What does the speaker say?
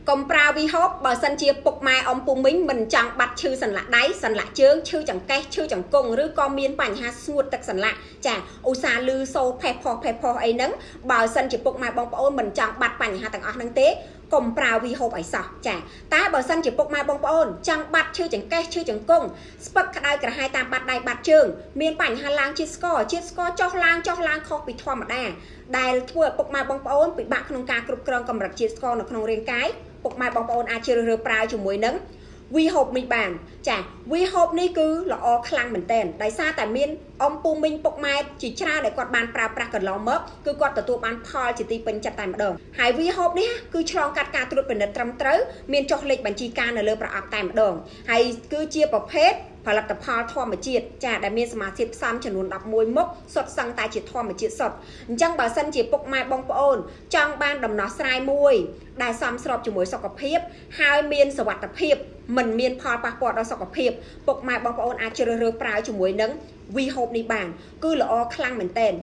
កុំប្រើវីហូបបើសិនជាពុកម៉ែអ៊ំពូមីងមិនចង់បាត់ឈឺសន្លាក់ដៃសន្លាក់ជើងឈឺចង្កេះឈឺចង្គង់ឬក៏មានបញ្ហាស្ងួតទឹកសន្លាក់ចាឧស្សាហ៍លឺសូរផេះផុសផេះផុសអីហ្នឹងបើសិនជាពុកម៉ែបងប្អូនមិនចង់បាត់បញ្ហាទាំងអស់ហ្នឹងទេកុំប្រើវីហូបឲ្យសោះចាតែបើសិនជាពុកម៉ែបងប្អូនចង់បាត់ឈឺចង្កេះឈឺចង្គង់ស្ពឹកក្តៅក្រហាយតាមបាត់ដៃបាត់ជើងមានបញ្ហាឡើងជាតិស្ករជាតិស្ករចុះឡើងចុះឡើងខុសពីធម្មតាដែលធ្វើឲ្យពុកម៉ែបងប្អូនពិបាកក្នុងការគ្រប់គ្រងកម្រិតជាតិស្ករនៅក្នុងរាងកាយពុកម៉ែបងប្អូនអាចជ្រើសរើសប្រើជាមួយនឹងវីហូបនេះបានចាវីហូបនេះគឺល្អខ្លាំងមែនទែនដោយសារតែមានអ៊ំពូមីងពុកម៉ែជាច្រើនដែលគាត់បានប្រើប្រាស់កន្លងមកគឺគាត់ទទួលបានផលជាទីពេញចិត្តតែម្ដងហើយវីហូបនេះគឺឆ្លងកាត់ការត្រួតពិនិត្យត្រឹមត្រូវមានចុះលេខបញ្ជីការនៅលើប្រអប់តែម្ដងហើយគឺជាប្រភេទផលិតផលធម្មជាតិចាដែលមានសមាធាតុផ្សំចំនួន11មុខសុទ្ធសឹងតែជាធម្មជាតិសុទ្ធអញ្ចឹងបើសិនជាពុកម៉ែបងប្អូនចង់បានដំណោះស្រាយមួយដែលសមស្របជាមួយសុខភាពហើយមានសុវត្ថិភាពមិនមានផលប៉ះពាល់ដល់សុខភាពពុកម៉ែបងប្អូនអាចជ្រើសរើសប្រើជាមួយនឹងវីហូបនេះបានគឺល្អខ្លាំងមែនទែន។